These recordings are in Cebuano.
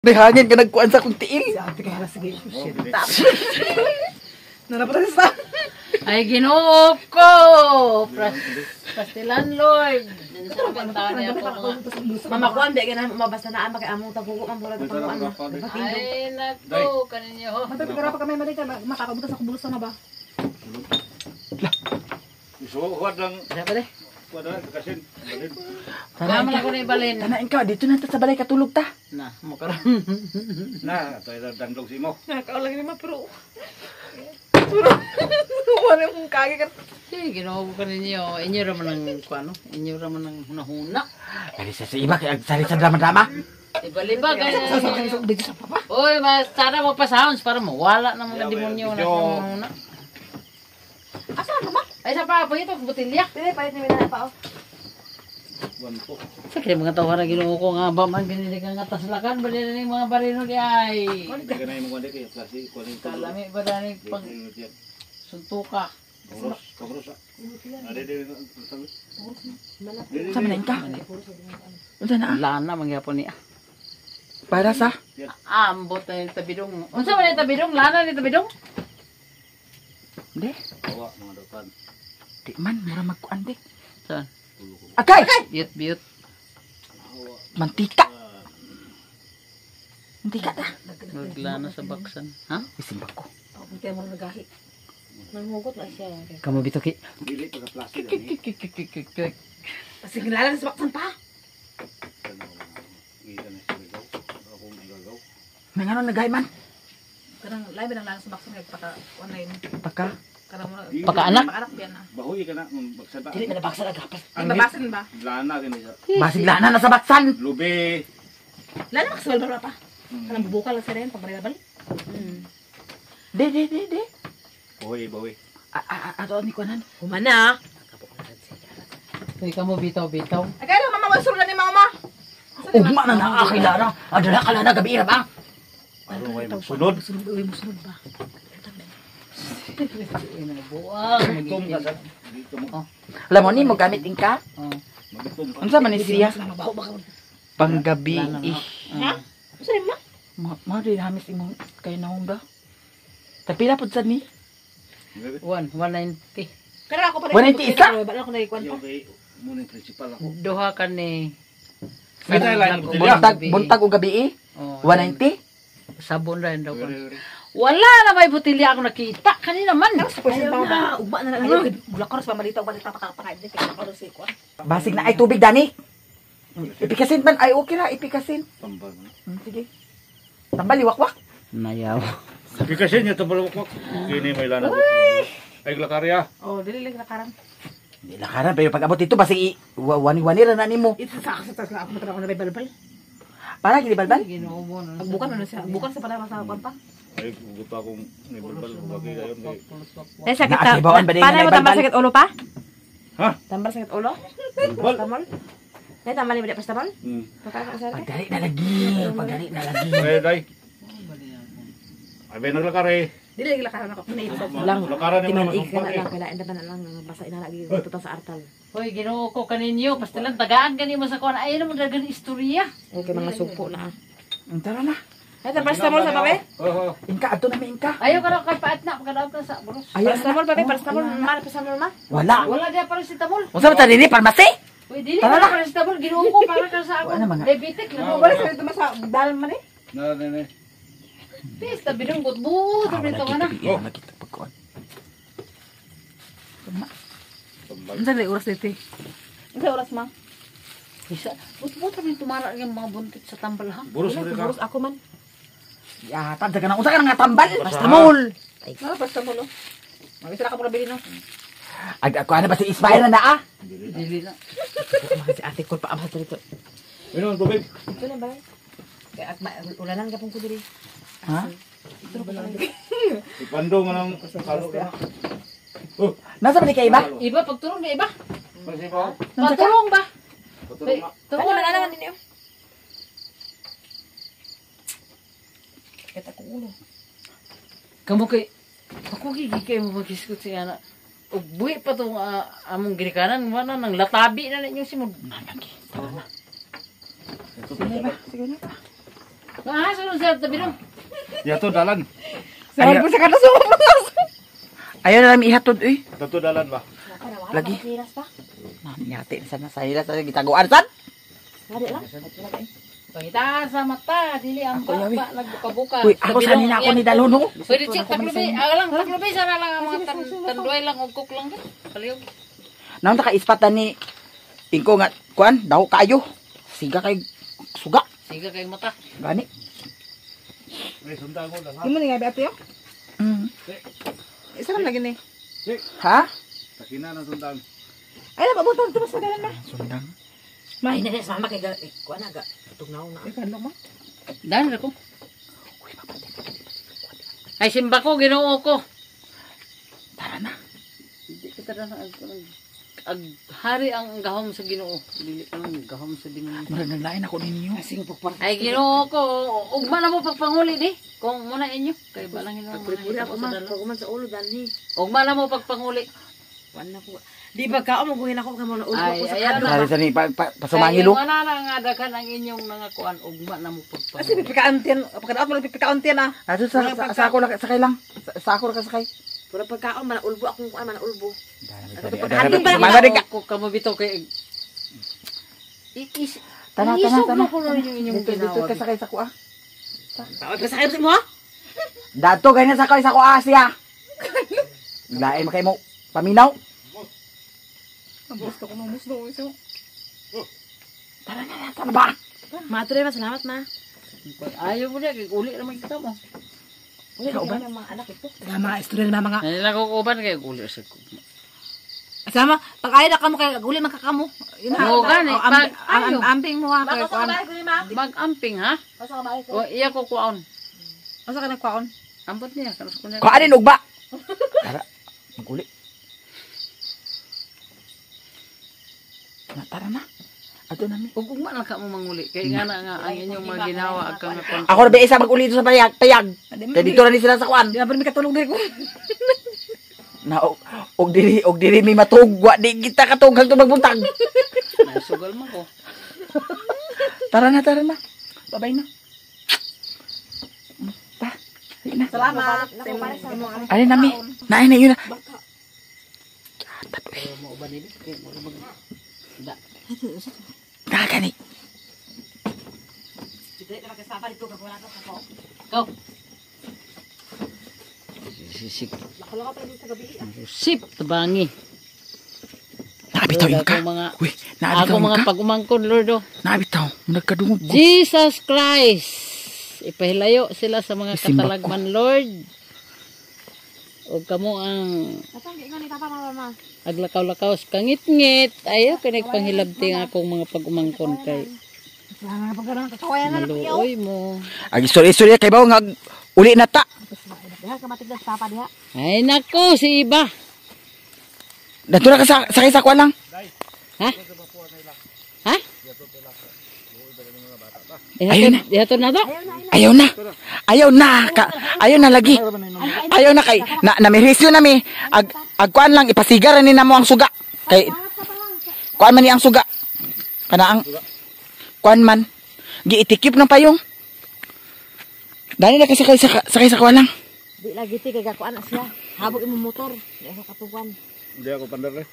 May hangin ka nagkuan sa akong tiil. Si ate kaya sige. Shit. Nanapunta sa Ay, Ginoo ko! Pastilan, Lord! Mama kuan di ganun mabasta na ang among tagugo man murag panguan ma. Ay, nako, kaninyo. Matapit ka pa kamay maday ka makapabuta sa kubulsa na ba? Isuwad lang. Dapat eh. Kuwan lang, kasin. Balin. Tama na ko na ibalin. Tanain ka, dito na ta sa balay katulog ta. Na, makaroon. Na, ito ay dandog si mo. Nakaulang ni ma pero pero wala mong kagi ka. Sige, Ginoo ko kaninyo. Inyo raman ang kuano. Inyo raman ang hunahuna. Dali sa iba, kaya sali sa drama-drama. Iba-liba, ganyan. Dito sa papa. Uy, mas sana mo pa sounds para mawala ng mga Yeah, demonyo na medyo- sa hunahuna. Asa na ba? Ay, sa pa, ito, botilya. Dili palit ni na pa oh. One po. Sa kaya mga tawa na Ginoo ko nga ba man ganili ka nga taslakan, bali na yung mga barino di ay. Hindi ka na yung mga kaya plastic. Kuwan yung tulog. Kalami ba na ni pag suntuka. Kongros, kongros ah. Ade, de, sabi. Sa man ka? Unsa na? Lana mangyapon niya. Para sa? Ambot na yung tabidong. Unsa man yung tabidong? Lana ni tabidong? Hindi. Kawa, mga dotan. Di man, mura magkuan di. Saan? Akay! Biyot, biyot. Mantika! Mantika ta. Maglana sa baksan. Ha? Isimbak ko. Kaya mo nagahi. Nanghugot na siya. Kamu bitoki. Dili pa sa plastic. Ani. Kik. Kasi ginalalan sa baksan pa. Kita na sa gagaw. Akong gagaw. May nga nagay man. Kanang labi nang lalan sa baksan kay paka online. Paka. Kanang mo Paka-anak? Paka-anak biyan na. Bahoy ka na, baksan ta. Dili na nabaksan agapas. Ang babasin ba? Lana kini sa. Basig lana na sa baksan. Lubi. Lalo makaswal ba pa? Kanang bubukal lang sa rin pag balay. Di, di, di, di. Bahoy, bahoy. Ato ni kuanan. Humana. Uy, kamu bitaw, bitaw. Ay kaya mama wasur na ni mama. Ugma na naa kay Lara. Adala ka Lara gabi ra ba? Aron way magsunod. Sunod uy mo sunod ba? Uy, buang. Magitom ka sa. Dito mo. Alam mo ni mo gamit ingka? Oh. Magitom ka. Unsa man ni siya? Mabaho ba ka? Panggabi Lana eh. Ha? Unsa ni ma? Ma, ma di hamis imong kay naong ba? Tapila pud sad ni. 1, 190. Kaya ako pa 190 isa? Wala ko nagkwento. Yung kay mo ni principal ako. Duha ka ni. May tayo lang, botilya. Buntag buntag og gabi eh. Oh, 190. Sabon rin daw. Wala na may botilya ako nakita. Kanina man. Ayaw na, ugma na lang. Gula ko sa pamalita, ugma na tapaka-paka. Hindi, kaya ako si ko. Basig na ay tubig dani. Ipikasin man ay okay ra ipikasin. Tambal. Sige. Tambal iwakwak. Nayaw. Pikasin niya tambal wakwak. Kini may lana. Ay glakarya. Oh, dili lang nakaran. Di lakaran pero pag abot dito basig i wani-wani ra na nimo. Ito sa ako sa tas ako matanaw ko na may balbal. Para gini balbal. Ginoo mo. no? Pagbukan man siya, bukan sa pala sa kwan pa. Ay gusto akong may balbal bagay kayo kay. Ay sakit ta- Naasibawan ba din nga Paano mo tambal balbal? sakit ulo pa? Ha? Tambal sakit ulo? Balbal. Pastamol? Nay tambal ni ba pastamol? Paka ka sa Pagdali na lagi, pagdali na lagi. Ay day. Ay ben naglakare. Dili lagi lakaran ako. Naipsad. Lang. Lakaran ni mo Timan ka na lang kaya enda na lang basta ina lagi tutang sa artal. Hoy, Ginoo ko kaninyo. Pastilan tagaan gani mo sa kuan. Ay mo dagan istorya. Okay mga sugpo na. Ah. Tara na. Ay tambal pastamol sa babe? Oo. Ingka adto na mi ingka. Ayaw ka raw kay paat na pagkadaot na sa buros. Ayaw na. Pastamol babe, pastamol ma, pastamol ma. Wala. Wala diya paracetamol. Unsa ba ta dinhi parmasi? Uy, dili Tara ka na. paracetamol. Ginoo ko para ka sa Wala na ako. mga- Diabetic lang. Wala sa dito sa dal man eh. Na na na. Please, tabi ng butbut. Tabi nito ka na. Oh. Nakita pagkuan. Tambal. Unsa lay oras dito? Unsa oras ma? Isa, butbut tabi tumara yung mga buntit sa tambal ha. Buros mo ka. Buros ako man. Ya, tadya ka na. Unsa ka na nga tambal? Pastamol. Na pastamol oh. Magisa ka mura bilin oh. Ag ako ano ba si Ismael na naa? Dili na. Si ate ko pa amhat dito. Inom tubig. Ito na ba? Kaya at ulan lang gapon ko diri. Ha? Ipando man ang kalo na. Oh, Nasa ba ni kay iba? Iba, pagturong na iba. pasi pa. Pagturong ba? Patulong na. Ano man ana man ninyo? Kita ko ulo. Kamu kay, ako gigi kayo mo mag-iskot siya na. Ug buhi pa tong among ginikanan, wala nang latabi na ninyo si mo. Nalagi. Tara na. Sige ba? Sige na ba? Asa nun sa tabi dong? Yato dalan. Sa po sa kada sa. Ayaw na lang ihatod uy. Dato dalan ba? Lagi. Mami ate sa nasahila sa gitaguan sad. Pangita sa mata, dili ang baba nagbuka-buka. Uy, ako sa nina ako ni dalon no. Pwede check taklubi. Ah, lang taklubi sana lang ang mga tanduay lang ug cook lang. Palihog. Naon ta ka ispatan ni ingko nga kuan daw kaayo. Siga kay suga. Siga kay mata. Gani. Ay sundang ko lang ha. Imo ni nga ate yo? Mm. Isa lang lagi ni. Ha? Takina na sundang. Ay na pabutan tumas pagalan ma. Sundang. Ma. Ay, na sa mama kay kuan aga. Tugnaw na. Ikadlok mo. Dan ko. Ay simba ko Ginoo ko. Tara na. Di kita na ag hari ang gahom sa Ginoo. Dili ang gahom sa Ginoo. Murag naglain ako ninyo. Ay Ginoo ko, ugma na mo pagpanguli di. Kung muna inyo kay balang Ginoo. Puri ako ma, pag uman sa ulo danhi. Ugma na mo pagpanguli. Kuan na ko. Di ba ka mo guhin ako kay mo na ulo Ay, ako sa ayan kadlok. Sari sa ni pasumangilo. Kay wala na nga daghan ang inyong nangakuan ugma na mo Asi pagpanguli. pipikauntian, pagkadaot mo lang pipikauntian ah. Ato sa ako lang sakay lang. Sa ako lang sakay. Pura pagkaon man ulbo akong kuan man ulbo. Sumangari ka. Ko kamo bitaw kay Iis Tana tana Isog tana. na ko na yung inyong Dito dito ginawa. ka sakay sa ko ah. Tawag ka sa kayo mo ha? Dato ganyan sa sakay sa ko ah siya. Lain makay mo paminaw. Gusto ko mamuslo iso. Tara na, tara ba? Ma, tuloy ma, salamat ma. Ayaw mo niya, kay uli naman kita mo. Ikaw ba? Mga anak ito. Mga istorya na mga. Nanila ko kuban kay uli sa ko. Sama, pag ayaw na kamo kay uli man ka kamo. Yun ha. Oo, gani. Oh, Pag ayaw. Amping mo ha kay kuan. Mag-amping ha? O iya ko kuaon. Asa ka nagkuan? Ambot niya kanos ko niya. Kuanin ugba. Tara, maguli. Na, tara na. Ato na mi. Ug ugma lang ka mo manguli kay nga na nga ang inyong mga ginawa ag kang kon. Ako na ba isa maguli dito sa payag, payag. Kay dito na ni sila sa kuan. Di na pa mi katulog diri ko. Na og diri mi matug, wa di kita katug hangtod magbuntag. Sugal man ko. Tara na, tara na. Babay na. Ta. Sige na. Salamat. Ay nami. Naay na yun na. Pero mo uban nila kay mo mag da. Nakakani. Go. Sisik. Sip tabangi. Naabitaw yun ka. Ako mga Uy, naabitaw ako yun mga ka. pag-umangkon Lord oh. Naabitaw. Nagkadungog ko. Jesus Christ. Ipahilayo sila sa mga Isimba ko. katalagman Lord. O kamo ang aglakaw-lakaw sa kangit-ngit. Ayaw kay nagpanghilabti ang akong mga pag-umangkon kay maluoy mo. Ag istorya kay bawo nga uli na ta. Ay nako si iba. Dato na ka sa sakay sa kuan lang. Ha? Ha? Ayun na. Ihatod na to? Ayaw na. Ayaw na ka. Ayaw na lagi. Ayaw na kay na namirisyo na mi. Ag ag kuan lang ipasigaran ni namo ang suga. Kay kuan man ni ang suga. Kana ang kuan man giitikip ng payong. Dani na kasi kay sakay sa kuan lang. Di lagi ti kay gakuan na siya. Habog imong motor. Di ako katugan. Hindi ako pandar eh.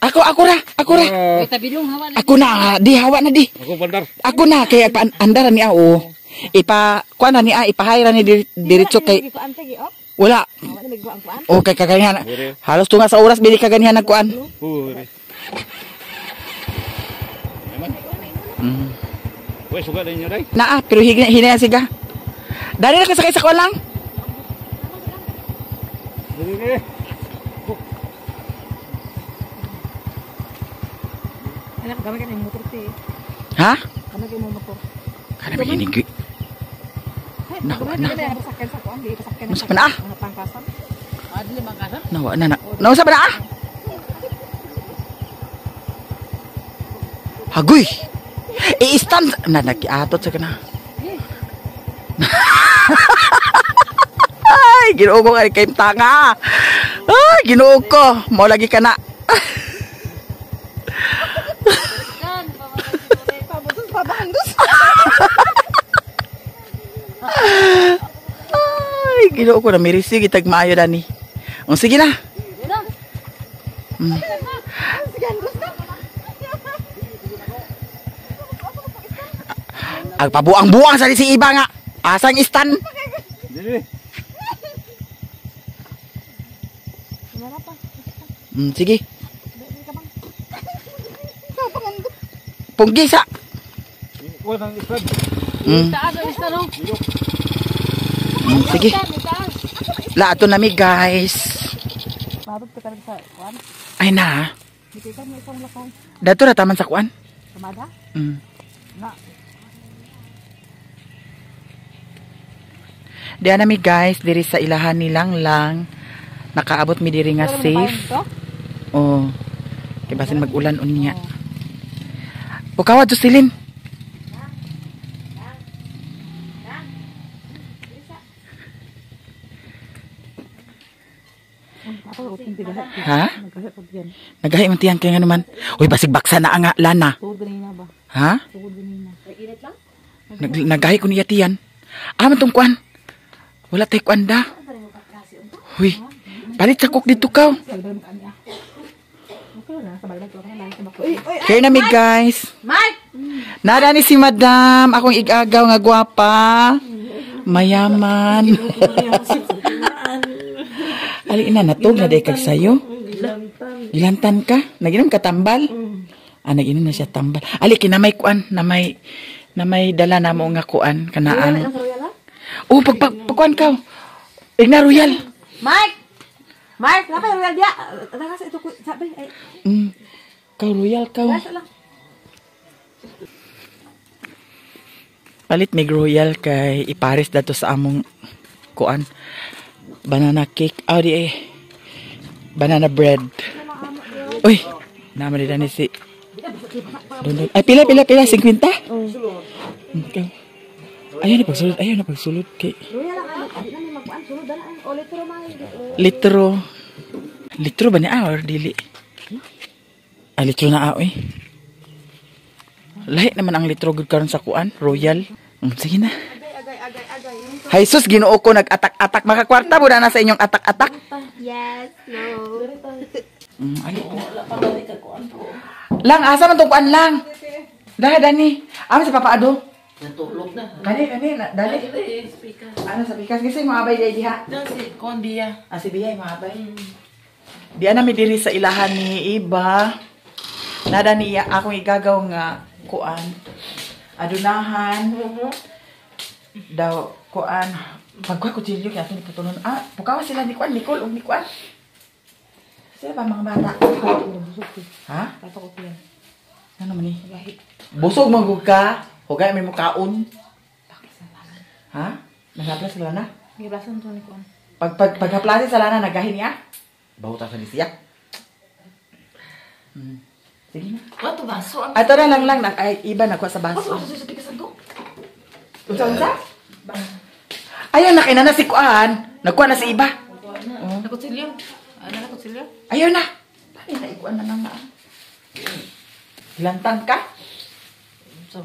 Ako ra, ako ra. Uy, tabi dong hawa na. Ako na, di hawa na di. Ako pandar. Ako na kay pa andara ni o. Ipa kuan na ni a ipahayra ni diretso kay Kuan te gi op. wala. Wala may kuan kuan. Okay kaganihan. Halos tunga sa oras bili kaganihan nagkuan. Puri. Uy, suga na inyo day. Naa, pero hina hina siga. Dali na ka sakay sa kuan lang. Dili dili. Anak, gamay ka na yung motor te. Ha? Gamay ka yung motor. Kana ba ginig? Na, Nawa na. Pasakyan sa kuan, di pasakyan. Unsa pa na ah? Mga pangkasan. Adli mangkasan. Nawa na na. Nausa pa na ah? Hagoy. I-stand na nagiatot sa kana. Ay, Ginoo ko kay kay tanga. Ay, Ginoo ko. Mao lagi ka na. Pabutos, pabahandos. Ay, Ginoo ko na mirisi gitag maayo dani. O sige na. Ang pabuang-buang sa si iba nga. Asang istan? Sige. Punggi sa. Sige. La ato nami guys. Ay na. Dato ra taman sa kuan. Diyan nami guys diri sa ilahan nilang lang. Nakaabot mi diri nga safe. Oh. Kay basin mag-ulan unya. Pukawa Jocelyn. Ha? Nagahi man tiyan kay nga naman. Uy, basig baksa na ang lana. Ha? Nagahi ko niya tiyan. Ah, man tong kuan. Wala tay kuan da. Uy, palit sa cook dito kaw. Here na mi guys. Nada ni si madam. Akong igagaw nga gwapa. Mayaman. Ali ina natog na day kag sayo. Gilantan ka? Naginom ka tambal? Ah, naginom na siya tambal. Ali kinamay kuan, na may dala namo nga kuan kanaan. Oh, pagkuan ka. Igna royal. Mike. Mike, napay royal dia. Takas ito ko sabi ay. Kaw royal kaw. Palit mig royal kay ipares dato sa among kuan. Banana cake. Ah, di eh. Banana bread. Uy, naman din si Ay, pila, 50? Okay. Ayaw na pagsulod, Kay. Litro. Litro ba niya? Or dili? Ay, litro na eh. Lahi naman ang litro gud karon sa kuan, royal. Sige na. Hay sus, Ginoo ko nag-atak-atak. Makakwarta mo na sa inyong atak-atak? Yes, no. Lang, asa man tong kuan lang? Dah, dani. Amo sa Papa Ado. Natulog na. Kani, dali. Ano sa pikas? Kasi mga abay day diha. Si kuan Biya. Ah, si Biya, mga abay. Diya na mi diri sa ilahan ni Iba. Nada niya akong igagaw nga kuan. Adunahan. Daw kuan pagkuha kutsilyo kaya ito ni putulon. Ah, pukawa sila ni kuan Nicole og ni kuan. Sila pa mga bata. Ha? Ano man ni? Busog man gud ka. Hugay may mukaon. Ha? Nagaplas sila na? Gibasan to ni kuan. Pag paghaplasi sa lana nagahin niya. Bawta sa ni siya. Sige na. Wato baso ang. Ato na lang ay iba nakuha sa baso. Unsa? Ayaw na kay na si kuan. Nagkuha na si iba. Nakutsilyo. Ano nakutsilyo? Ayaw na. Dali na ikuan na lang na. Gilantan ka? Sa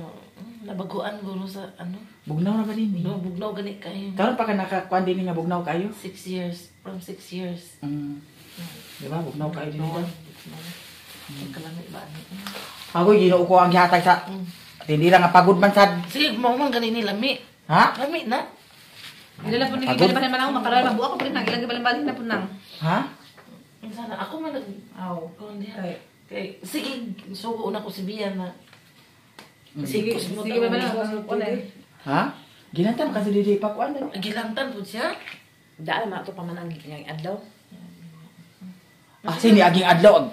nabaguan guro sa ano? Bugnaw na ba din eh? No, bugnaw gani kayo. Karon pa ka nakakuan din nga bugnaw kayo? 6 years, from 6 years. Di ba? Bugnaw kayo din daw. Kalami ba ano? Ako Ginoo ko ang gihatag sa hindi lang nga pagod man sad. Sige, mao man gani ni lami. Ha? Lami na. Dili lang po ni gani pa naman ako makaroon mabuak ko pa rin nang ilang gibalin na po nang. Ha? Sana ako man nag Aw. kuan diha. Kay sige, sugo na ko si Biya na. Sige, sige ba man. Ha? Gilantan kasi dili pa kuan. Gilantan po siya. Daan man ato pa man ang adlaw. Ah, sini aging adlaw ag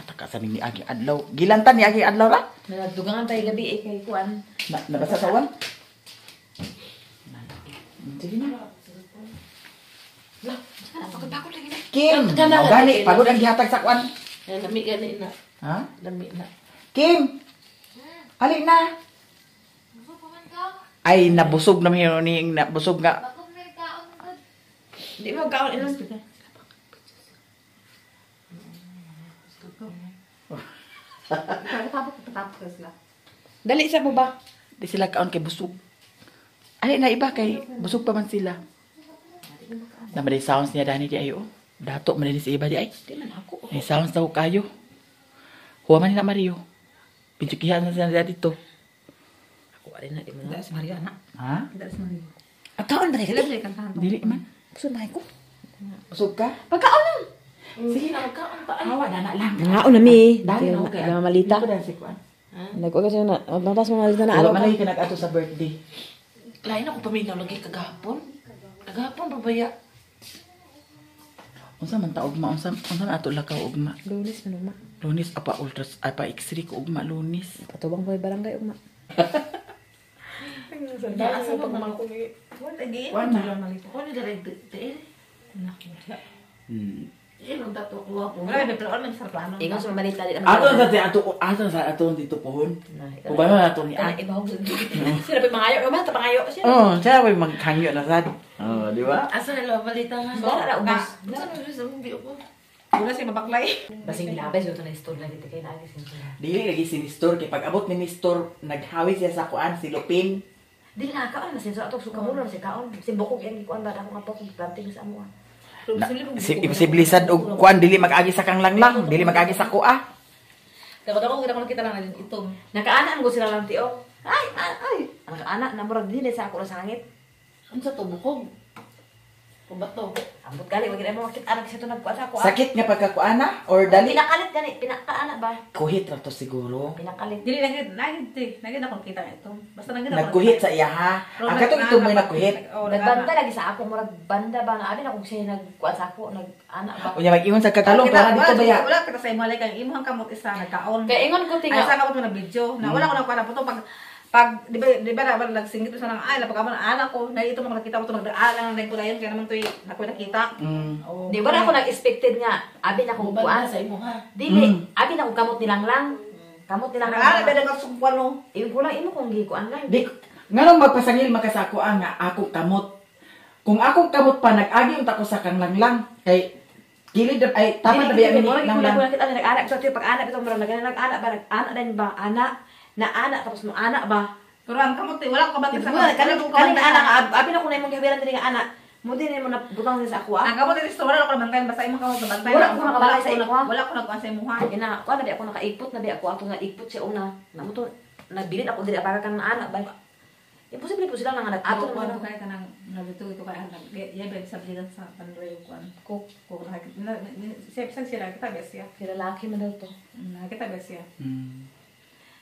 patakasan ni aging adlaw. Gilantan ni aging adlaw ra. Nagdugangan tayo gabi eh kay kuan. Nabasa sa uwan? Sige na. Kim, gani, pagod ang gihatag sa kuan. Lami gani na. Ha? Lami na. Kim! Ali na. Ay, nabusog na mi ni nabusog nga. Di mo kaon ilang Dali sa mo ba? Di sila kaon kay busog. Ay, na iba kay busog pa man sila. Naman sounds niya dani di ayo. Dato man din si iba di ay. Di man ako. May sounds daw kayo. Huwa man nila Mario. Pichukihan na sila dito. Ako ari na di man. Si Mario anak. Ha? Pagkaon ba Dili kantahan. Dili man. Busog na ko. Busog ka? Pagkaon na. Sige na magkaon pa. Hawa na na lang. Nangaon na mi. Dali na okay. Na malita. Dito na si Kuan. Nagko kasi na. Natas mo malita na Wala araw. man lagi ka nag-ato sa birthday. Lain ako paminaw lagi kagahapon. Kagahapon babaya. Unsa man ta ugma? Unsa unsa man ato lakaw ugma? Lunes man ugma. Lunes apa ultras apa x-ray ko ugma Lunes. Patubang ko barangay ugma. Asa ba man ko ni? Kuan na. Ko ni dere tiil. Ilong dato ko ako. Wala may plano man sa plano. Ingon sa malita di Ato sa ato ato sa ato dito pohon. Ubay man ato ni Kana ibahog sa Sila pa mangayo, ugma ta pangayo siya. Oh, siya may magkangyo na sad. Oh, di ba? Asa na balita nga? Dara ra ubos. Asa na sa mong ko? Wala siya mabaklay. Basing labay so to na store lagi kay naagi siya. Dili lagi si Nestor kay pag abot ni Nestor naghawi siya sa kuan si Lupin. Dili na kaon na sinso ato suka mo na si kaon. Simbokog yan kuan ba ako nga po planting sa amo. Na, si imposible sad og kuan dili mag-agi sa kang langlang, dili mag-agi sa kuha. Dapat ako kita ko nakita lang alin itom. Nakaana ang sila lang tiyo. Ay ay ay. Nakaana na murag dinhi sa ako sa hangit. Unsa to bukog? Kubato. Ambot gali wag mo makita anak siya to nagkuan sa ako. Sakit nga pagkakuana or dali Pinakalit gani, pinakaana ba? kuhit ra to siguro. Pinakalit. Dili nagid nagid ti. Nagid ako nakita nga itom. Basta nagid ako. Nagkuhit sa iya ha. Ang katong itong may nagkuhit. Oh, Nagbanda lagi sa ako murag banda ba nga abi na kung siya nagkuan sa ako nag-ana ba. Unya mag-ingon sa katalong para dito ba ya? Wala kita sa imo kang imong kamot isa nagkaon. Kay ingon ko Ay tinga. sa kamot mo na video na wala ko na kuan po pag pag di ba na nagsingit sa nang ay napag anak ko na ito mga nakita ko to nagdaan lang ko dayon kaya naman toy nako nakita. Mm. Di ba na ako nag-expected nga abi na kung kuan Banda sa imo ha. Dili, abi na kung kamot nilang lang. Kamot nilang Nag-aala lang. ba nang sugwan no? Yung kulang imo kung gikuan lang. Di nganong magpasangil makasako ang nga akong kamot. Kung akong kamot pa nag-agi unta ko sa kang langlang kay kilid ay tapat na biya ni lang langlang. lang. Kita nag-anak sa tiyo pag anak bitaw murag nag-anak ba nag-anak din ba anak na anak tapos mo anak ba. Pero ang kamot eh, wala ko kabantay sa Wala kamot. kaning Wala ko kaning kabantay anak sa- abi na ko na imong gihabiran diri nga anak. Mo din mo na butang sa ako ah. Ang kamot dito wala ko nabantayan basta imong kamot nabantay. Wala ko nakabantay sa imo, ha? Wala ko nagkuan sa imo ha. Ina, kuan na di ako nakaipot na di ako ato nga ipot siya una. Namo to nagbilin ako diri para kan anak ba. Imposible po sila nga nag-ato Ato naman. ko kay kanang nabito ito kay anak. Ya ba sa bilitan sa Pandoy kuan. Ko ko na siya siya kita bes siya. Kira laki man daw to. Nakita bes siya. Mm.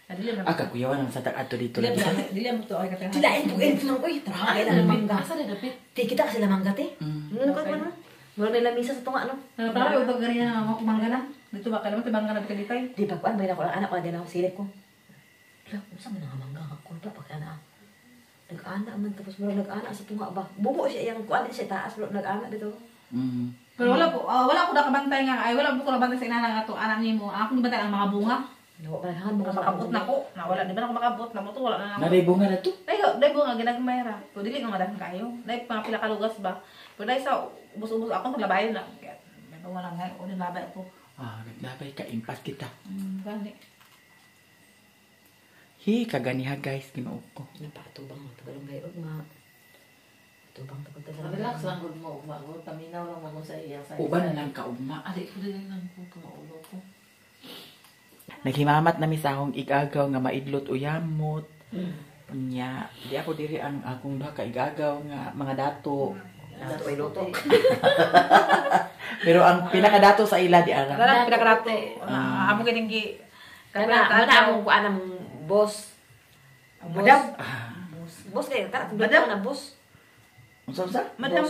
Dili man. Ah, kakuyawan ang sa ato dito Dili lagi. man dili mo to ay katay. Dilain po eh nang uy, tara kay na mangga. Asa na dapit? Ti kita kasi lamangga te. Ano ko man? Murag nila misa sa tunga no. Parang yung pag na mga kumangga na. Dito ba kailangan mangga na bitay. Di ba kuan bay na ko ang anak ko din ako silip ko. La, unsa man nga mangga ako ba pag anak. Nag-ana man tapos murag nag-ana sa tunga ba. Bubo siya iyang kuan di siya taas murag nag-ana dito. Mm. Pero wala po, wala ko nakabantay nga ay wala po ko nakabantay sa inana nga to anak nimo. Ako gibantay ang mga bunga. Nawa pa naghangan mo Mga makabot na ko. Na wala di ba na ako makabot na mo to wala na ako. Naray bunga na to. Dai dai bunga ginagmay ra. Pero dili nga madam kayo. Dai mga pila ka lugas ba. Pero dai sa ubos-ubos ako naglabayon na. Kaya may bunga lang ngay unin labay ko. Ah, naglabay ka impas kita. Gani. Hi, kaganiha guys, Ginoo ko. Napatubang mo tagalong gay og ma. Tubang tagod ta sa Relax lang gud mo ugma gud paminaw lang mo sa iya sa. Uban na lang ka ugma. Ali ko din lang ko kumaulo ko. Naghimamat na mi sa akong igagaw nga maidlot uyamot. Nya, di ako diri ang akong duha ka igagaw nga mga dato. Dato ay luto. Pero ang pinakadato sa ila di ara. Wala pinakarato. Amo gining gi Kana mana among kuan ang boss. Madam. Boss kay kana Madam. na boss. Unsa unsa? Madam.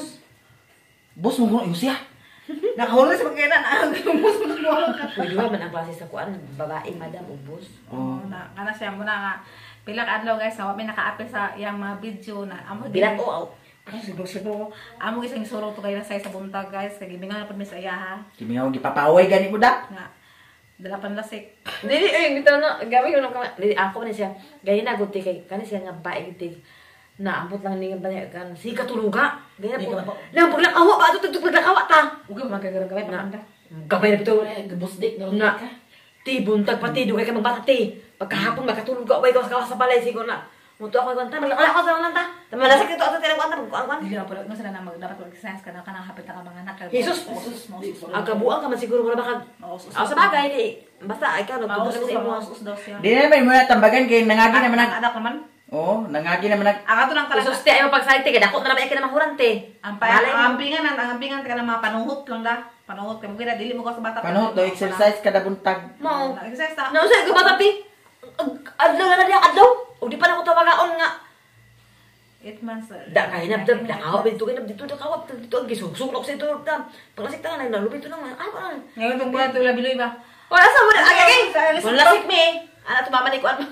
Boss mo kuno siya. Nakahulog sa pagkainan. Ang ubos mo ka. Uy, duha man ang klase sa kuan, babae madam ug boss. Oh. Na kana siya muna nga pila ka adlaw guys na wa may nakaapil sa iyang mga video na amo Bilang o aw. Siguro amo isang isuro to kayo na sa buntag guys kay gimingan na pud mi sa iya ha. Kimingaw gipapaway gani mo da. Nga dala pan lasik. Dili ay bitaw na gabi ko nang dili ako ni siya. Gani na gud kay kani siya nga bae gud na ambot lang ni nga kan si katuluga. Gani na po. Lang pag lakawa ba ato tugtog lakawa ta. Ugi man kay gabay Na. pa. Gabay na bitaw. Gabusdik na Na. Ti buntag pati dugay ka magbata ti. Pagkahapon makatulog ka way gawas gawas sa balay siguro na. Muto ako kwanta, maglakaw ako sa lanta. Malasik ito ato tira kwanta pagkuan. Dili na pala no sila na mag dapat mag-exercise ka na kanang hapit na ka mga anak. Jesus! Mausus. Ang kabuang ka man siguro mo na baka. Mausus. Ako sa bagay kay basta ikaw nagtubo Mausus sa imo. mausus daw siya. Di na naman mo na tambagan kay nangagi naman nag. Anak naman. Oh, nangagi naman nag. Ang ato lang talaga. Jesus te ay mapagsalit te kay dako na naman ay kinamahuran te. Ang Malay mo. ang ampingan ang ampingan ka ng mga panuhot lang da. Panuhot kay mo kaya dili mo ko sa bata. Panuhot do exercise kada buntag. Mao. Exercise ta. Na usa ko bata ti. Adlaw na diya adlaw. Ug di pa na ko tawagaon nga. 8 months. Da kay na da kawa dito kay dito da kawa dito ang gisugsug sa ito da. Paglasik ta na nalupit to nang ano ba. Ngayon tong buwan to labiloy ba? Wala sa mo agay. Malasik me. Ana to mama ni ko ano.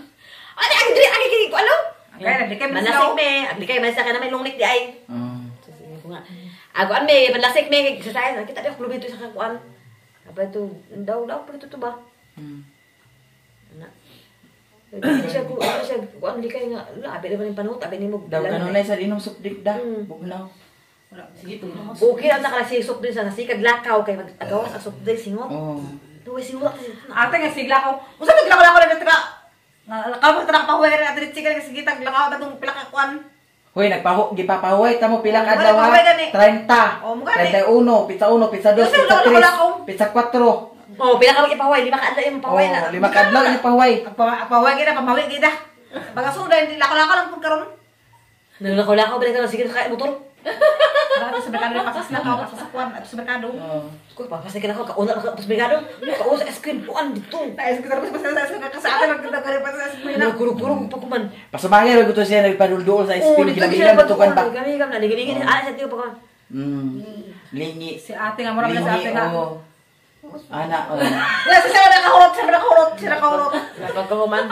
Ani ang diri agay kay ko ano. Kaya na di kay Malasik me. Agdi kay man sa kana may lungnik di ay. Oh. Sasabihin ko nga. Ako an me malasik me exercise kita di ako lubito sa kakuan. Apa ito daw daw pa ito to ba? Ana. Dili siya ko ano siya kuan di kay nga labi naman yung panuhot abi nimo. Daw kanunay sa inom sukdik da. Bugnaw. Sige, tulong. Okay lang nakalasi soft drink sa nasikag lakaw kay mag-agawas ang soft drink singot. Oh. Duwe singot kasi. Ate nga sigla ko. Usa man gilakaw ko na tra. Lakaw ta nakapahuway rin ate chika nga sige tag lakaw ta tong pila ka kuan. Hoy, nagpaho gipapahuway ta mo pila ka Wala, adlaw ha? pahuway gani. 30. Oh, mo gani. 31, pizza 1, pizza 2, Kasi pizza wala, wala ko. 3, pizza 4. Oh, pila ka mag-ipahuway, lima ka adlaw imong pahuway na. Oh, lima ka adlaw imong pahuway. Pahuway gid pamawi gid. Baga suda hindi lakaw-lakaw lang pud karon. Naglakaw-lakaw ba na sige ka motor. Bakit sa merkado pasas na ka pasas sa kuan at sa merkado. Oh. Ko papasay ka na ako kauna ka pas merkado. Kauna sa ice cream kuan dito. Na ice cream pasas sa ice cream sa atin nagdagari pasas sa ice cream. Nagkurog-kurog pa ko man. Pasumangay ra gusto siya nagpadulduol sa ice cream dito siya gilamilan tukan ba. Gami-gam na ligilingin ana siya tiyo pa ko. Lingi. Si ate nga mura sa ate nga. Oh. Ana, oh. Wala sa sila nakahurot, sila nakahurot, sila nakahurot. Pagkahuman.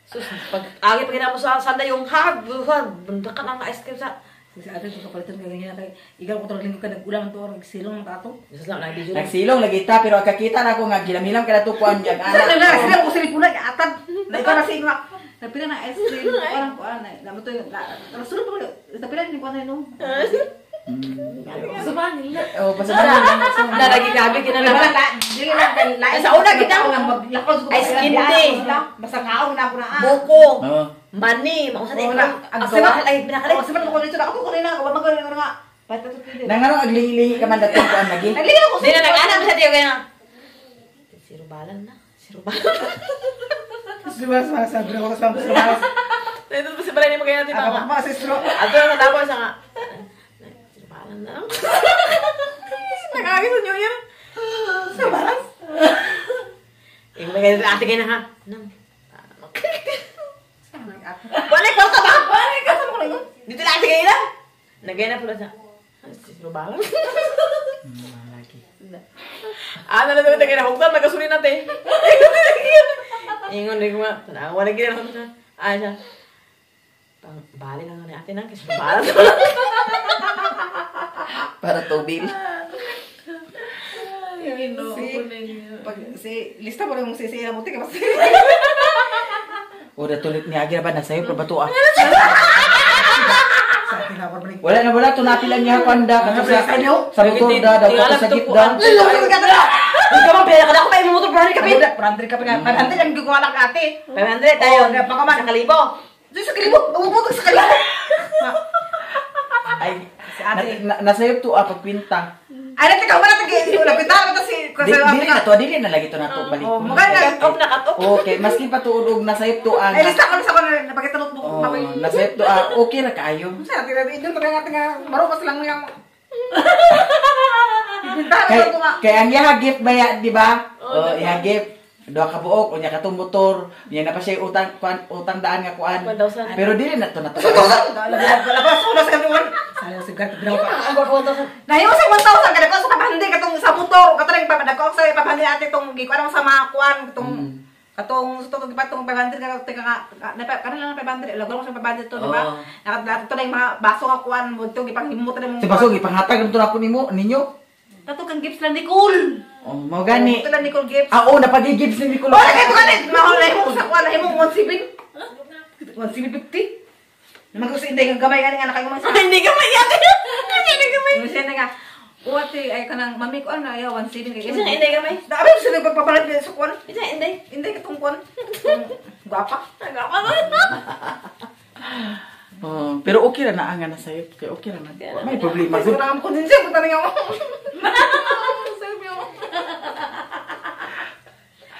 Sus, pag agi pag mo sa sanday yung hag, buntakan ang ice cream sa. Si ate ko kapalitan ka ganyan kay ikaw ko linggo ka nag-ulam to nagsilong ta ato. Jesus lang nag video. Nagsilong lagi ta pero agkakita na ako nga gilamilam kada tukuan yang Ana ana. na sila ko silipuna atad. Na ikaw na singwa. Napila na ice cream, parang kuan na. Namo to rasul pa napila ni kuan no. Suman nila. Oh, pasumangay. Na lagi gabi kinala. Dili lang kay lain. Sa una kita ice candy. Basta kaong na ako na. Buko. Oh. Mani, mausa na Oo ikaw. na. Ang sawal ay pinakalit. Oh, siman mo ko dito na ako ko na wa man ko nga. Pata to pili. Nanganong aglingi-lingi ka man datong kuan lagi. Naglingi ako. Di na nag-anak sa tiyo kaya. Zero balan na. Zero balan. Diba sa sa ko sa sa. Ito pa si Balay mo kaya natin Ako pa sa istro. Ato na tapos nga. Zero balan na. Nag-aagi sa New Year. Sa balas. Yung may ganito ate kayo na ha. Nang. Wala ka ba? Wala ka sa mo ko. Dito na ate kayo na. Nagay na pula sa. Zero balan. Lagi. Ah, na na tayo na hugtan nagasulin natin. Ingon ko nga, tanawa na gina na. Ah, siya. Pang bali lang ni ate nang kasi balan. Para tubil. Pag si lista mo lang mong sisi mo tika basta. O datulit ni Agira ba nasayo pa ba to ah? Sa atin na balik. Wala na wala tunapi lang niya kwanda kato sa motor da daw kato sa jeep da. Ikaw man pera kada ko pa motor brand ka pin. 400 ka pa. 500 ang gagawa lang ate. 500 tayo. Oh, baka man. Sa kalibo. Diyos sa kalibo. Umutog sa kalibo. Ay, Si ate. Nasayo to ah pagpinta. Ay, natin ka wala tagi lapitan ta si Dili na to, dili na lagi to nato balik. Oh, mukha na. Cut off na cut off. Okay, maski pa tuod og nasayop to ah. Ay, lista ko na sa ko napakita notebook Oh, ko. nasayop to ah, okay ra kaayo. Sa atin idol ta nga nga maro pa silang yang. Ibintahan Kay ko nga. kay ang iyaha gift baya, di ba? Oh, iyaha gift. Duha ka buok, unya katong motor, unya na pa siya utang kuan, utang daan nga kuan. 1,000. Pero dili na to nato. Labas ko na sa kanuan. Sayang si Gart binaw pa. Ang ko 1,000. Nahiwa sa 1,000 kada ko sa 500 katong sa motor, katong papadako sa 500 ate tong gikuan sa mga kuan katong katong sa tong gipatong 500 ka tika nga na karon lang 500 lagol ko sa 500 to, di ba? Nakadlato to na yung mga baso nga kuan mo to gipanghimot na mo. Si baso gipanghatagan to nako nimo ninyo. Tato kang gifts lang Nicole. Oh, mao gani. Ito lang Nicole gifts. Ah, oh, napagigibs ni Nicole. Wala kayo ganit. Mahal mo sa kuan mo 17. 1750. Naman ko sa inday kang gamay gani nga nakayo man sa. Hindi ka may ate. Hindi ka may. Siya na nga. Uwate ay kanang mami ko ano ayaw 17 kay. Isa inday ka may. Dami sa nagpapalit sa kuan. Isa inday. Inday katong kuan. Gwapa. Gwapa. Oh, pero okay ra na nga na sayo. Kay okay ra man. May problema gud. Wala ko din siya butan nga mo.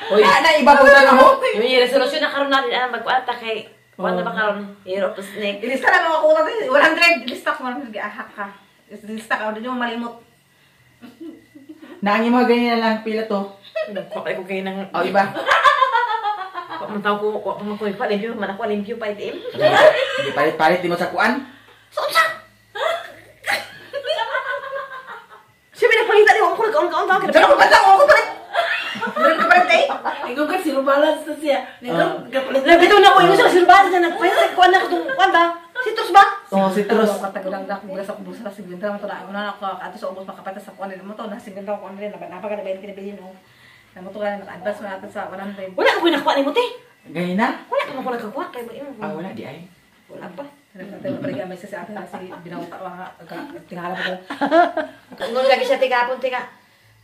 Oy, na iba po na mo. Yung resolution na karon natin ang magkuan ta kay kuan na ba karon? Year of the snake. Ilista na mga kuta 100 ilista ko man giahak ka. Ilista ka di mo malimot. Na ang imo ganyan na lang pila to. Nagkuha ko kayo ng oh iba. Wa man taw ko, wa man ko pa limpyo man ako limpyo pa itim. Di palit-palit di mo sa kuan. So unsa? Siya pinagpangita ni ko nagkaon-kaon taw. Dalo ko pa ko palit. Dalo ko palit eh. Ingon ka zero balance na siya. Ingon ka palit. Nabitaw na ko ingon sa zero balance na nagpalit kuan na katong kuan ba? Citrus ba? Oh, citrus. Katagulang da ko sa ubos sa 50 man to na una ako ato sa ubos makapata sa kuan mo to na 50 ko kuan rin napaka na 20 na bilhin oh. Namo to ka naka-advance man natin sa 100. Wala ko nakuha nimo te. Gay na? Wala ka man ko nakakuha kay mo imo. Ah, wala di ay. Wala pa. Nagpapaligan may sa atin si binawta wa tingala pa ko. Ngon lagi siya tigapon tika.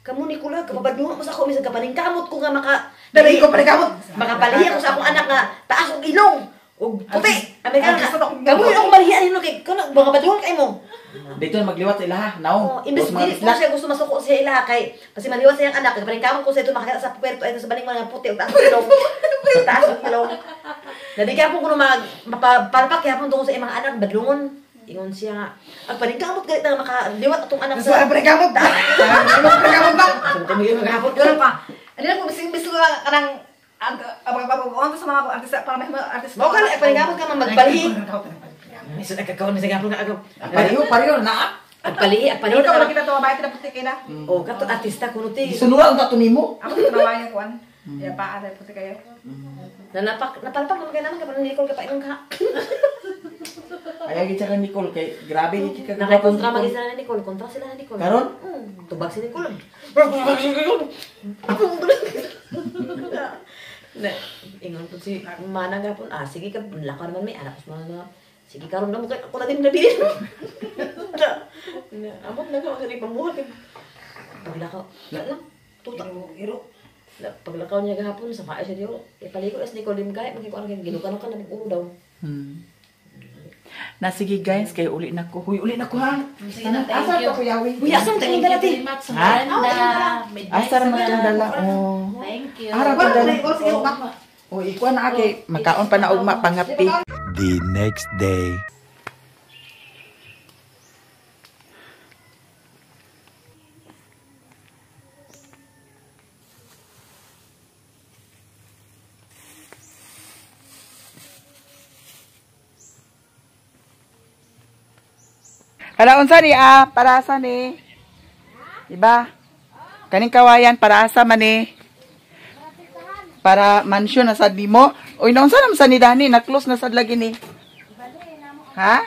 Kamu ni Kula, kapabadlungan ko sa ako, minsan kapaningkamot ko nga maka... Dali ko paningkamot! Makapalihi ako sa akong anak nga taas og ilong, og puti. Amerikano ka. Kamu yun akong malihian nino kay kuno mga badlungan kay mo. Dito magliwat sa ilaha, naong. Oh, imbes dili ko siya gusto masuko siya ilaha kay kasi maliwat sa iyang anak, kapaningkamot ko sa ito makakita sa puwerto ay sa baling mga puti og taas og ilong. Taas og ilong. Nabigyan po ko mag mapalpak yapon tungkol sa imong anak badlungon. Ingon siya nga, ang paningkamot galit na makaliwat atong anak sa... Paningkamot! Paningkamot ba? Paningkamot Ganun pa. Ano lang kung bising ka kanang... Ang sa mga artista, para may mga artista. Mao ka na, paningkamot ka man magbalhi. May sunod kakaon sa gapon nga agaw. Pareho, pareho na. Agpalihi, agpalihi. Ikaw wala kita to, bahay kita puti kay na. Oh, kato artista kuno ti. Sunuran ka to nimo. Ako tinawayan kuan. Ya pa ada puti kayo. Na napalpak naman kay naman kapag Nicole ka pa imong ka. Ayaw gid siya Nicole kay grabe gid ka. Nakakontra magi sila ni Nicole, kontra sila ni Nicole. Karon? Tubag si Nicole. Na ingon po si Mana gapon, ah sige ka lakaw naman may anak ko na. Sige karon na mo kay ako na din nabilin. Na amot na ko sa pamuhat. Paglakaw. Lang tuta iro. Paglakaw niya gahapon sa paay siya diyo. Ipaliko as Nicole dim kay magikuan kay ginukan ka na ulo daw. Na sige guys, kay uli na ko. Huy, uli na ko ha. Sige na, thank you. Asa ko yawi? Uy, asa mo tayong dala ti? Ha? Asa ra man tong dala? Oh. Thank you. Ara pa dala. Oh, ikuan na kay makaon pa na ugma pangapi. The next day. Hala unsa ni ah, para asa ni? Iba? Kaning kawayan para asa man ni? Para mansyon na sad nimo. Uy, naunsa naman sa ni Dani, na-close na sad lagi ni. Ha?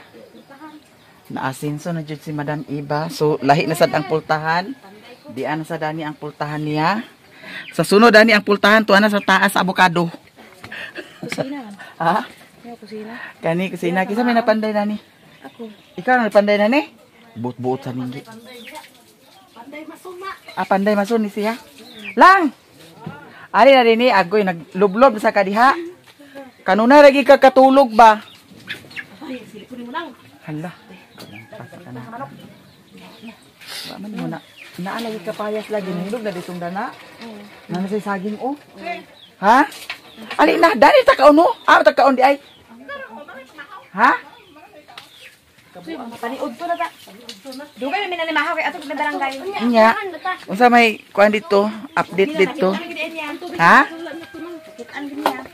Naasinso na jud si Madam Iba. So lahi na sad ang pultahan. Dian na sa Dani ang pultahan niya. Sa sunod Dani ang pultahan tuwa na sa taas sa abokado. Kusina. Ha? Kusina. Kani kusina kinsa may napanday Dani? Ako. Ikaw na panday na ni? Buot-buot sa ninggi. Panday masuma. Ah, panday masun ni siya. Lang. Ari na dinhi agoy naglublob sa kadiha. Kanunay lagi ka katulog ba? Ay, silipon mo lang. Hala. Pasa ka na. Wa man mo na. Naa lagi ka payas lagi nilog na ditong dana. Nana say saging oh. Ha? Ali na dali ta kaon no. Ah, ta kaon di ay. Ha? Paniud to na ta. Dugay may minanimahaw kay atong barangay. Nya. Unsa may kuan dito? Update dito. Ha?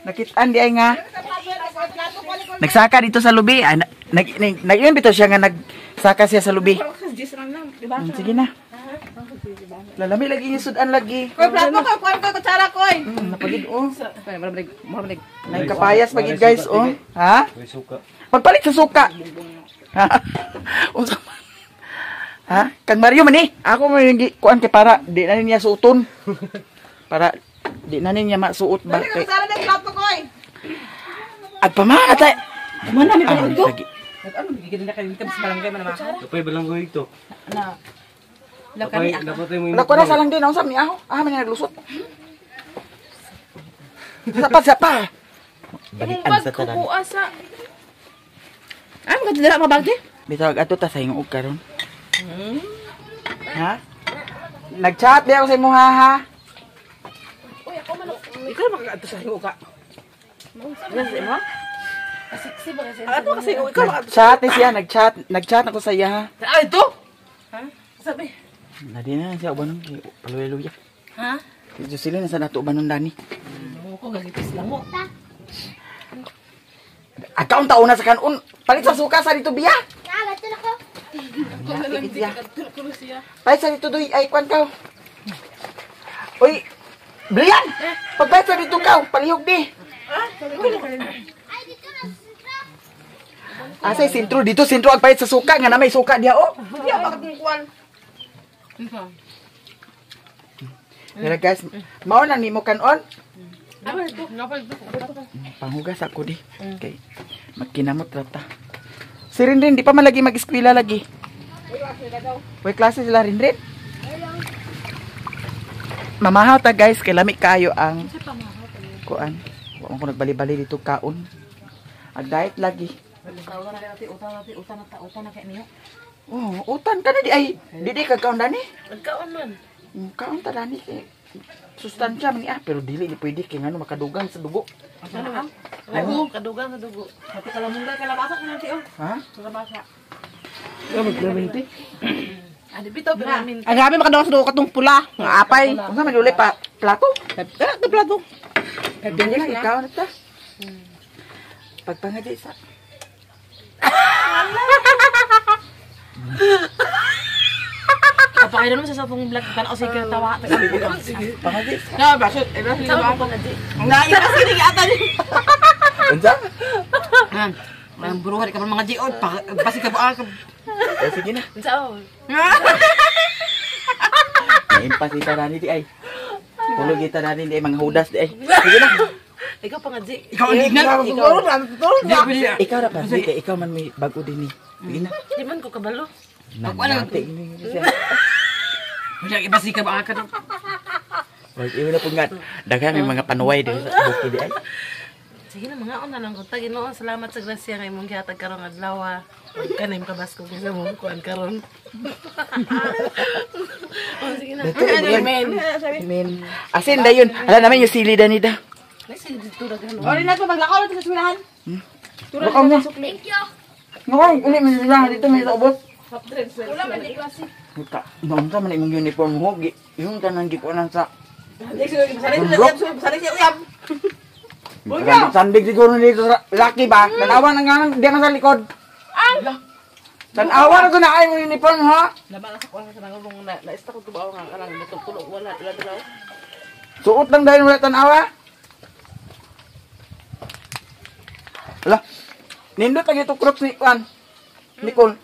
Nakitaan di ay nga. Nagsaka dito sa lubi. Ah, nag-iyon bitaw siya nga nagsaka siya sa lubi. Sige na. Lalami lagi yung sudan lagi. Koy plato koy kuan koy kutsara koy. Napagid oh. Nang kapayas pagid guys oh. Ha? Pagpalit sa suka. Ha? Unsa man? Ha? Kang Mario man eh. Ako man yung kuan kay para di na niya suoton. Para di na niya masuot ba Dali kay. kutsara ng plato koy. Agpamana tay. Mana mi paniud to? Lagi. Ano gigil na kayo sa barangay man naman. Kapay balanggoy ito. Na. Kapay, dapat ay mo Wala ko na sa lang din. Ang ni aho. Ah, man naglusot. Sa pa, sa pa. Balian sa tanan. Ay, maganda dala mga bagde. Bitawag ato ta sa hinguog karon. Ha? Nag-chat di ako sa imo ha. Uy, ako man. Ikaw makakaadto sa hinguog ka. Ano sa imo? Sexy ba kasi? Ato kasi ikaw makakaadto. Nag-chat ni siya, nag-chat, nag-chat ako sa iya ha. Ay, ito. Ha? Sabi. Nadi na siya ubanon kay paluya-luya. Ha? Si Jocelyn nasa nato ubanon dani. Mo ko gagipis lang mo. Akaon ta una sa kanon. Palit sa suka sa dito biya. Na, gato na ko. Palit sa dito doy ay kwan ka. Uy, Brian! Pagbayad sa dito ka, palihog di. Ay, dito na sa Asa sentro dito, sentro ang palit sa suka nga na may suka diha oh. Diya bakit kuan? Dira guys, mao na nimo kanon. Panghugas ako di. Okay. Magkinamot ra ta. Si Rinrin di pa man lagi mag-eskwela lagi. Way klase sila Rinrin. Mamahaw ta guys, kay lami kaayo ang kuan. Wa man ko nagbali-bali dito kaon. Ag diet lagi. Utan na kay niyo. Oh, utan ka na di ay. Di di ka kaon dani. Nagkaon man. Kaon ta dani kay sustansya man ni ah, pero dili ni pwede kay ngano makadugang sa dugo. Oo, kadugang sa dugo. Pati kalamunggay kalabasa ko nanti oh. Ha? Kalabasa. Ano bitaw piramin. Ang grabe makadugang sa dugo katong pula, nga apay. Unsa man uli pa plato? Kana ka plato. Pwede na ikaw na ta. Pagpangadi sa Kapakailan mo sa atong vlog tanaw sa tawa. pangadi sa. Na basot, eh basot. Sa ko pangadi. Na ipasini ata ni. Unsa? Ang buruhan ka mga jiod, basi ka ba ka. Eh, sige na. Unsa oh. Naimpas kita dani di ay. Tulog kita dani di ay mga hudas di ay. Sige na. Ikaw pangadi. Ikaw ang lignan. Ikaw. Ikaw ra pa kay ikaw man may bago din ni. Sige na. Di man ko kabalo. Nanate ni siya. Wala ibasi ka ba ka. Wag iwala po nga. Daghan may mga panuway diri sa bukid di ay. Sige na mga una lang ko ta Ginoo, salamat sa grasya nga imong gihatag karong adlaw. Kanay makabaskog sa mo kuan karon. Oh, sige na. Amen. Amen. Asin dayon. Ala naman yung sili dani da. Ay, sige dito ra gano. Ori na to maglakaw na sa eskwelahan. Baka mo. Thank you. Ngayon, uli may sila dito may sa ubos. Wala man di klase. Ka, noon sa man imong uniform mo, yung tanan gikuanan sa Sali siya uyab. Sandig siguro nito sa laki ba? Tanawa na nga diyan sa likod. Tanawa na ko na ay mong uniform ha. Lama na sa kuan sa nangulong na naista ko tubaw nga kanang mutulog wala wala dalaw. Suot lang dahil wala tanawa. Ala. Nindot lagi ito crocs ni Kwan. Nicole.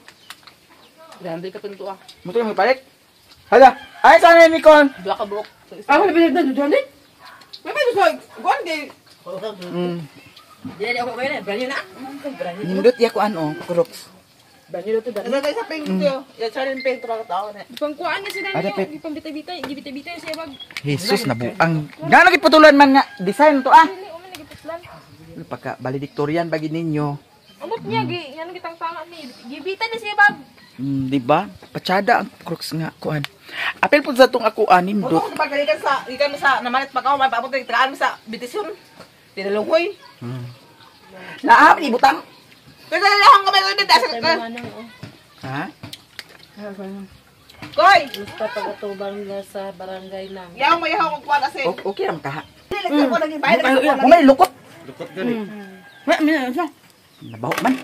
Dahil ka tunto ah. Muto yung palit. Hala. Ay sana ni Nicole. Dua ka buok. Ah, wala ba na dyan? May pa sa kuan kay Dili ako kayo na, brand new na. Nindot ya kuan oh, crocs. Brand new to brand. Nasa sa pink to. Ya challenge pink to tao na. Pangkuan na sila Ada, niyo. Pet. Gipambitay-bitay, gibitay-bitay siya bag. Jesus nabuang. Ngano giputulan man nga design to ah. Dili umi nagiputlan. Pagka valedictorian bagi ninyo. Amot niya gi ngano gitang tanga ni. Gibitay na siya bag. Di ba? Patsada ang crocs nga kuan. Apil pud sa tong ako anim Dot. dot. Pagkalikan sa gikan sa namalit pa ka may paabot kay tagaan sa bitisyon. Tinalunghoy. Naa ni butang. Kaya lang kamay ko dito sa Ha? Koy, Basta pag-atubang na sa barangay lang. yaw mo yaw kung kuan kasi. Okay ra ka. Dili ko naging bayad ko. May lukot. Lukot gani. Nabaho man.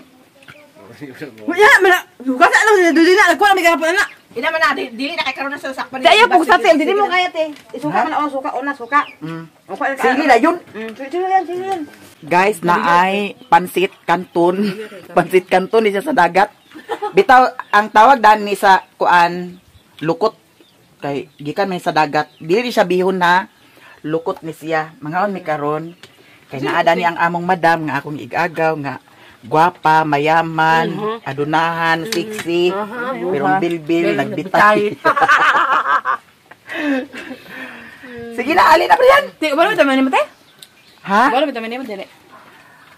Wala, wala. Hugas alam na dili na ko na may gahapon na. Ina man na dili na kay karon na sa sakpan. Daya po sa dili mo kaya te. Isuka man oh, suka una suka. Okay. Sige na yun. Sige yan, sige yan. Guys, na ay pansit kanton. Pansit kanton ni siya sa dagat. Bitaw ang tawag dan ni sa kuan lukot kay gikan may sa dagat. Dili siya bihon na lukot ni siya. Mangaon mi karon kay naa dani ang among madam nga akong igagaw nga gwapa, mayaman, adunahan, sexy, pero ang bilbil nagbitay. Sige na, alin na pa yan. Te, wala mo taman mo te? Ha? Wala mo taman mo dili.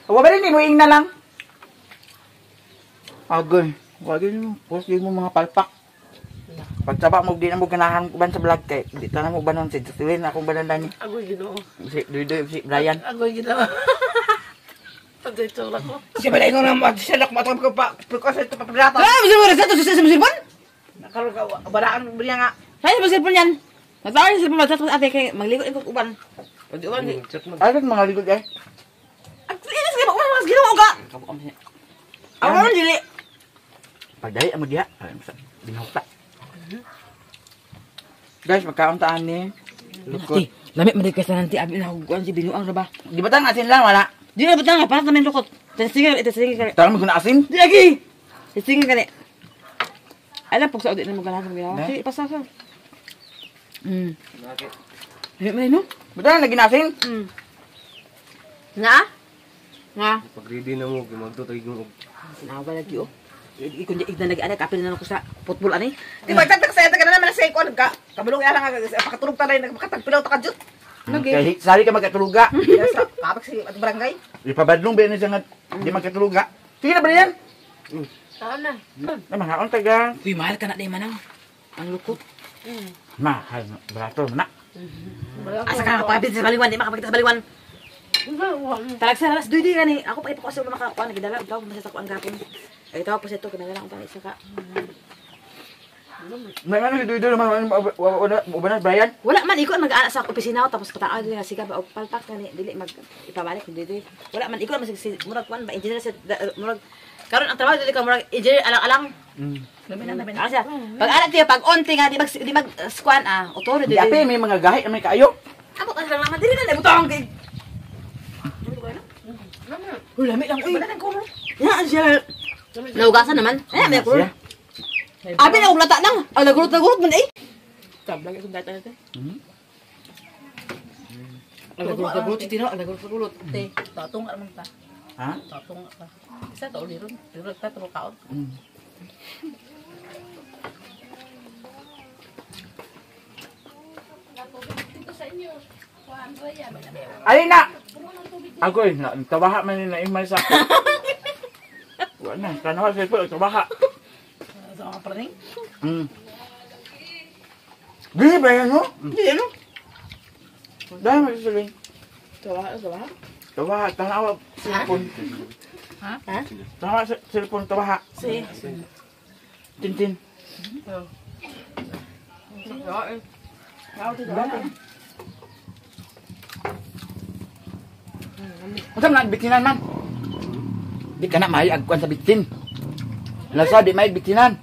Wa ba rin mo ing na lang. Agoy, wag mo. Post mo mga palpak. Pagsaba mo di na mo ganahan uban sa vlog kay di ta na mo banon si Jocelyn akong banan dani. Agoy Ginoo. Si Duidoy si Brian. Agoy Ginoo. Pagdito lang ko. Siya ba ingon nga magsilok mo atong pa pagkos ito papadata. Ah, mo sa to sa cellphone? Karon ka balaan bria nga. Ay, mo cellphone yan. Magtawag sa cellphone magchat ate kay magliko ko uban. Pag uban. Ay mga likod eh. Ag inis kay uban mas Ginoo ka. Awon dili. Pagdali mo diha. Binhukta. Guys, magkaon ta ani. Lukot. Lami man kay sa nanti abi na kuan si binuang ra ba. Di ba tang asin lang wala? Di na butang para namin lukot. Testingan, testingan kani. Tara mo guna asin. Di lagi. Testingan kani. Alam pug sa udi na mo ganahan ginawa. Sige, pasa sa. Lami man no? Butang lagi na asin. Na? Nga. Pag ready na mo, magtutay mo. Sinawa lagi oh. Ikon igdan lagi ana kapil na ko sa football ani. Di ba tagtak sa ka na naman sa kuan ka. Kabulong ara nga pakatulog ta na makatagpilaw ta ka jud. Kay sari ka magkatuluga. Yes, kapag si atong barangay. Ipabadlong ba ni siya nga di magkatuluga. Sige na Brian. Saan na? Na mga unta ga. Uy, mahal ka na day manang. Ang lukot. Mahal barato na. Asa ka makapit sa baliwan, di makapakita sa baliwan. Talagsa na duy duy gani. Ako pa ipako sa ulo makakuan nagidala og tawag sa kuan gapon. Ay tawag pa sa ito kay lang ang isa ka. May ano si Duy Duy naman uban na Brian. Wala man iko mag-ana sa opisina tapos pataa dili nga siga ba og palpak gani dili mag ipabalik dili duy. Wala man iko man si murag kuan ba engineer sa murag karon ang trabaho dili ka murag engineer alang-alang. Lamin na. Siya. Pag ana tiya pag onti nga di mag squan ah authority. Di ape may mga gahi may kaayo. Amo ka lang naman dili na butang kay. Uy, lami lang uy. Ya siya. Naugasan naman. Eh, may kulor. Abi na og lata lang. Ang nagurot-nagurot man eh. Tablag itong data natin. Ang nagurot-nagurot si Tino, ang nagurot-nagurot. Te, tatong man ta. Ha? Tatong ta. Isa to liron. Liron ta to kaon. Ay na. Agoy, na tabaha man ni na imay sa. Wala na, tanawa sa ipon, tabaha. Sa mga praning. Dili ba yan, no? Dili no? Dahil magsisaling. Tabaha, tabaha. Tabaha, tanawa cellphone. Ha? Tanawa sa cellphone, tabaha. Si. Tintin. Unsa man bitinan man? Di ka na may agkuan sa bitin. Lasa di may bitinan.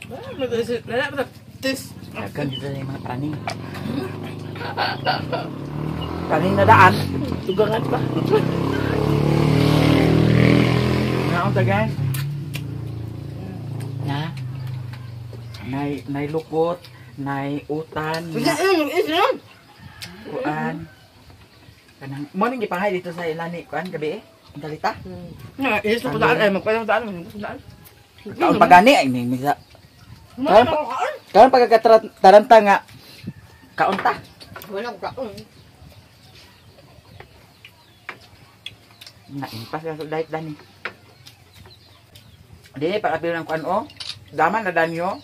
Tis. Dagan dito na yung mga praning. Praning na daan. Tugangan pa. Naon ta guys? Na. Nay lukot, nay utan. Kuan. Kanang mo ning gipahay dito sa ilani kuan gabi eh. Ang talita. Na, is na padaan ay magpadaan daan, magpadaan. Kaon pagani ay may misa. Karon pagkataranta nga kaon ta. Wala ko kaon. Na impas sa diet dani. Dili pag apil ng kuan o. Daman na danyo.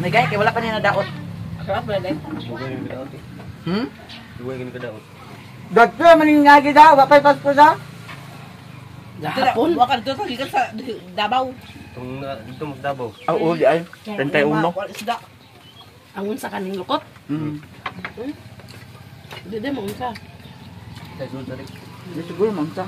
May gay kay wala pa niya nadaot. Hmm? Duway gani kadaot. Dagto man ning ngagi da, wa pay Pasko da. Hapon. Wa ka dito gikan sa Davao. Tung dito mas Davao. Oo, di ay 31. Isda. Ang unsa kaning lukot? Di di mo unsa. Sa sulod dali. Di siguro mo unsa.